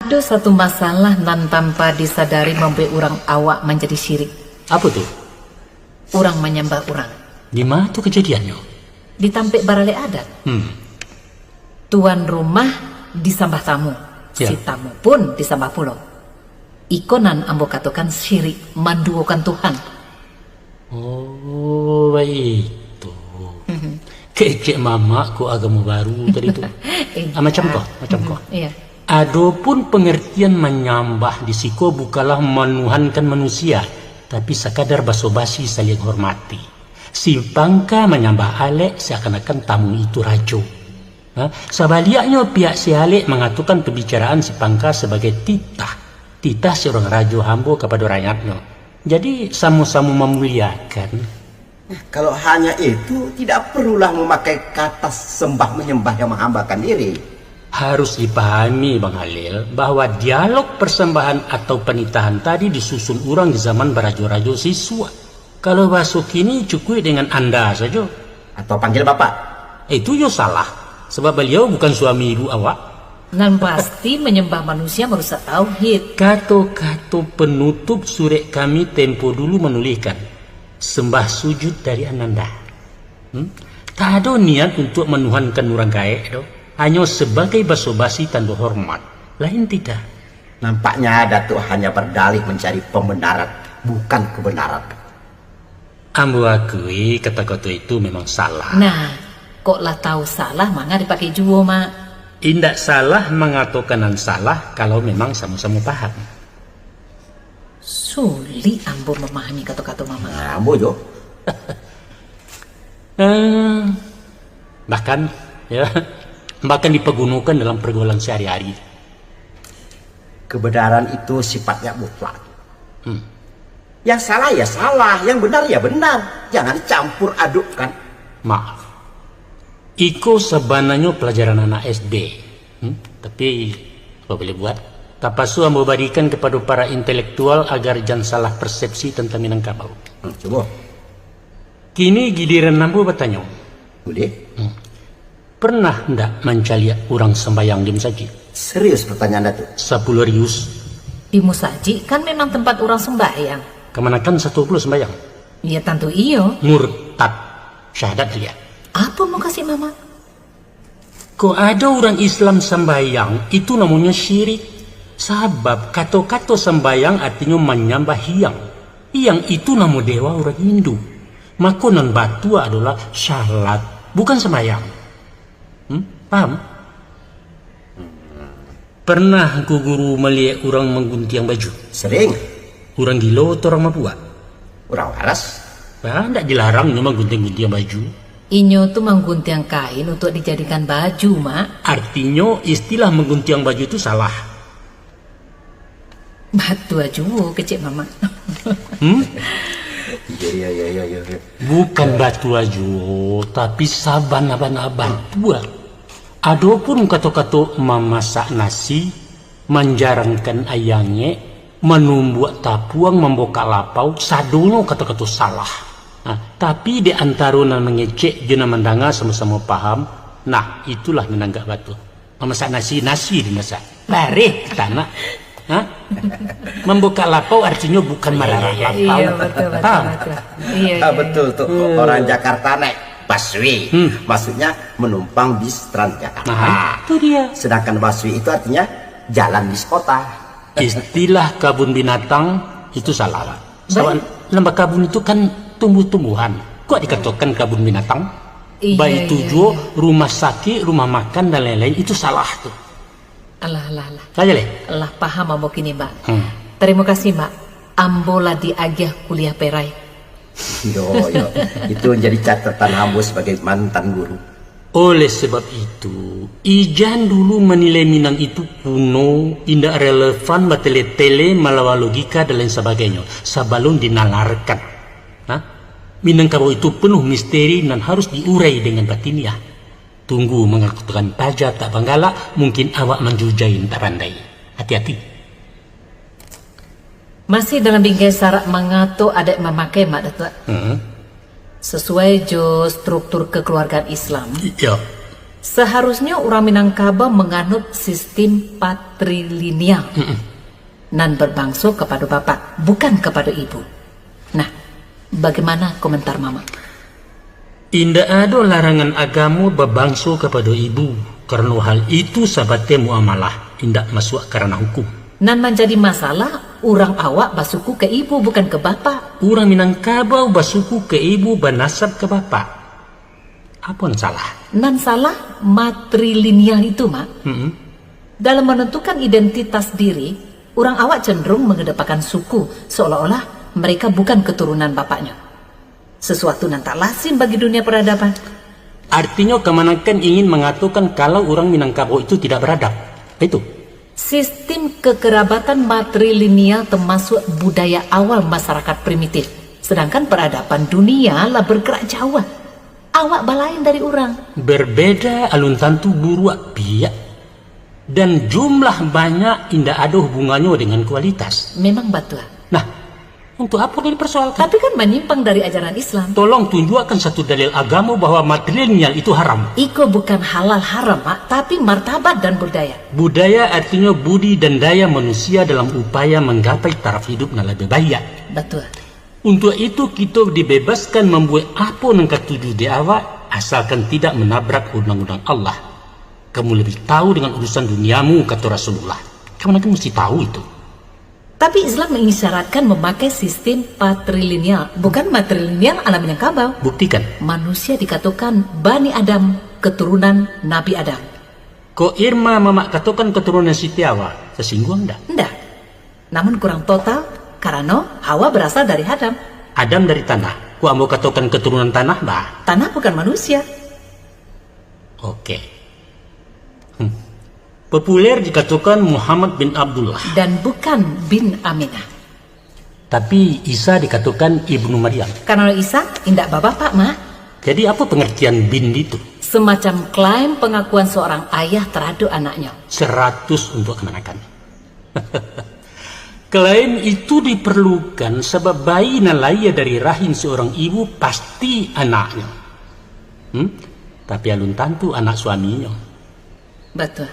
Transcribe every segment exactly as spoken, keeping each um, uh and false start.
Ado satu masalah nan tanpa disadari mambuek urang awak manjadi syirik. Apo tu? Urang manyambah urang. Di ma tu kajadiannyo? Di tampek baralek adat. Hmm. Tuan rumah disambah tamu, Ya. si tamu pun disambah pulo. Iko nan ambo katokan syirik, manduokan Tuhan. Oh, baitu. Mhm. Kecek mamak ko agamo baru tadi tu. Eh, Ah, macam ko, ah, macam ko. mhm, iya. Adopun pangartian manyambah di siko bukanlah manuhankan manusia, tapi sakadar baso-basi saling hormati. Si pangka manyambah alek seakan-akan tamu itu rajo. Ha? Sabaliaknyo, pihak si alek mangatokan pambicaraan si pangka sabagai titah. Titah si urang rajo hambo kapado rakyatnyo. Jadi, samo-samo mamuliakan. Kalau hanya itu, tidak perlulah memakai kata sembah menyembah yang menghambakan diri. Harus dipahami, Bang Halil, bahwa dialog persembahan atau penitahan tadi disusun urang di zaman barajo-rajo sisuak. Kalau baso kini, cukuik dengan Anda sajo. Atau panggil Bapak. Itu yo salah, sabab baliau bukan suami ibu awak. Nan pasti, manyambah manusia marusak tauhid. Kato-kato panutup surek kami tempo dulu manulihkan, sembah sujud dari Ananda. Hmm? Tak ado niat untuak manuhankan urang gaek doh. Hanyo sabagai baso-basi tando hormat. Lain tidak. Nampaknya Datuk hanya berdalih mencari pembenaran, bukan kebenaran. Ambo akui kato-kato itu memang salah. Nah, kok lah tahu salah, manga dipakai juo, Mak? Indak salah mangatokan nan salah, kalau memang samo-samo paham. Sulik ambo mamahami kato-kato Mamak. Nah, ambo jo. Eh, bahkan, ya, bahkan dipagunokan dalam pergaulan sehari-hari. Kebenaran itu sifatnya mutlak. Hmm. Yang salah ya salah, yang benar ya benar. Jangan campur adukkan. Maaf. Iko sabananyo pelajaran anak S D. Hmm? Tapi, apa boleh buat? Tapaso ambo barikan kapado para intelektual agar jan salah persepsi tantang Minangkabau. Hmm, cubo. Kini giliran ambo batanyo. Buliah. Hmm. Pernah ndak mancaliak urang sambayang di masajik? Serius pertanyaan Datuk? Sapuluh rius. Di musajik kan memang tempat urang sumbayang. Kamanakan satu pulo sambayang? Ya, tantu iyo. Murtad. Syahadat liak. Apo mukasuik Mamak? Kok ado urang Islam sambayang, itu namonyo syirik. Sabab kato-kato sambayang artinyo manyambah hiang. Hiang itu namo dewa urang Hindu. Mako nan batua adolah salat, bukan sambayang. Hmm? Paham? Pernah ngku guru maliek urang mangguntiang baju? Sering. Urang gilo atau urang mabuak? Urang waras. Ah, ndak dilarang nyo mangguntiang-guntiang baju. Inyo tu mangguntiang kain untuak dijadikan baju, Mak. Artinyo, istilah mangguntiang baju tu salah. Batua juo kecek Mamak. Hmm? Iya, iya, iya, iya, iya. Bukan batua juo, tapi sabana-bana batua. Adopun kato-kato mamasak nasi, manjarangkan aia angek, manumbuak tapuang, mambokak lapau, sadonyo kato-kato salah. Nah, tapi di antaro nan mangecek jo nan mandanga samo-samo paham, nah, itulah nan anggak batua. Mamasak nasi, nasi dimasak. Bareh tanak. Ha? Mambukak lapau artinyo bukan mararak lapau. Iya, betul, betul, Paham? betul. Iya, Ah, iya, betul iya. tu. Hmm. Orang Jakarta naik busway. Hmm. Maksudnya menumpang bis Transjakarta. Nah, itu dia. Sedangkan busway itu artinya jalan bis kota. Istilah kabun binatang itu salah. Baik. Sabab nan bakabun itu kan tumbuh-tumbuhan. Kok dikatokan kabun binatang? Iya, Baitu iya, juo iya. rumah sakik, rumah makan, dan lain-lain, itu salah tu. Alah, alah, alah. Saja leh. Alah, paham ambo kini, Mbak. Hmm. Tarimo kasih, Mbak. Ambo lah diagiah kuliah perai. Yo, yo. Itu jadi catatan ambo sebagai mantan guru. Oleh sebab itu, ijan dulu manilai Minang itu kuno, indak relevan, batele-tele, malawan logika, dan lain sabagainyo, sabalun dinalarkan. Nah, Minangkabau itu penuh misteri nan harus diurai dengan batiniah. Tunggu mangatokan paja tak banggalak, mungkin awak manjujai tak pandai. Hati-hati. Masih dalam bingkai sarak mangato adat mamakai, Mak Datuak. Hmm. Sasuai jo struktur kekeluargaan Islam, Iya. Saharusnyo urang Minangkabau manganut sistim patrilineal, nan berbangso kapado bapak, bukan kapado ibu. Nah, bagaimana komentar Mamak? Indak ado larangan agamo babangso kapado ibu, karano hal itu sabatai muamalah, indak masuak ka ranah hukum. Nan manjadi masalah, urang awak basuku ka ibu, bukan ka bapak. Urang Minangkabau basuku ka ibu, banasab ka bapak. Apo nan salah? Nan salah matrilineal itu, Mak. Mm-mm. Dalam menentukan identitas diri, urang awak cenderung mengedepankan suku, seolah-olah mereka bukan keturunan bapaknya. Sesuatu nan tak lazim bagi dunia peradaban. Artinyo, kamanakan ingin mangatokan kalau urang Minangkabau itu tidak beradab. Itu. Sistim kekerabatan matrilineal termasuk budaya awal masyarakat primitif, sedangkan peradaban dunia lah bergerak jauh. Awak balain dari urang. Berbeda alun tantu buruak, Piak. Dan jumlah banyak indak ado hubungannyo dengan kualitas. Memang batua. Nah, untuk apo dipersoalkan? Tapi kan manyimpang dari ajaran Islam. Tolong tunjukkan satu dalil agamo bahwa matrilineal itu haram. Iko bukan halal haram, Mak, tapi martabat dan budaya. Budaya artinyo budi dan daya manusia dalam upaya manggapai taraf hidup nan labiah baiak. Batua. Untuak itu, kito dibebaskan mambuek apo nan katuju di awak, asalkan tidak manabrak undang-undang Allah. Kamu lebih tahu dengan urusan duniamu, kato Rasulullah. Kamanakan musti tahu itu. Tapi Islam mengisyaratkan memakai sistim patrilineal, bukan matrilineal ala Minangkabau. Buktikan. Manusia dikatokan Bani Adam, keturunan Nabi Adam. Kok Irma Mamak katokan keturunan Siti Hawa, tasingguang ndak? Ndak. Namun kurang total, karano Hawa berasal dari Adam. Adam dari tanah. Kok ambo katokan keturunan tanah, bah? Tanah bukan manusia. Oke. Hmm. Populer dikatokan Muhammad bin Abdullah. Dan bukan bin Aminah. Tapi Isa dikatokan Ibnu Maryam. Karano Isa indak babapak, Mak. Jadi, apo pangartian bin itu? Semacam klaim pengakuan seorang ayah terhadap anaknya. Seratus untuk kamanakan. Klaim itu diperlukan sabab bayi nan lahia dari rahim seorang ibu pasti anaknyo. Hmm? Tapi alun tantu anak suaminyo. Batua.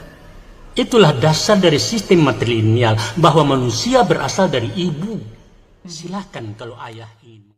Itulah dasar dari sistem matrilineal, bahwa manusia berasal dari ibu. Silakan kalau ayah ingin.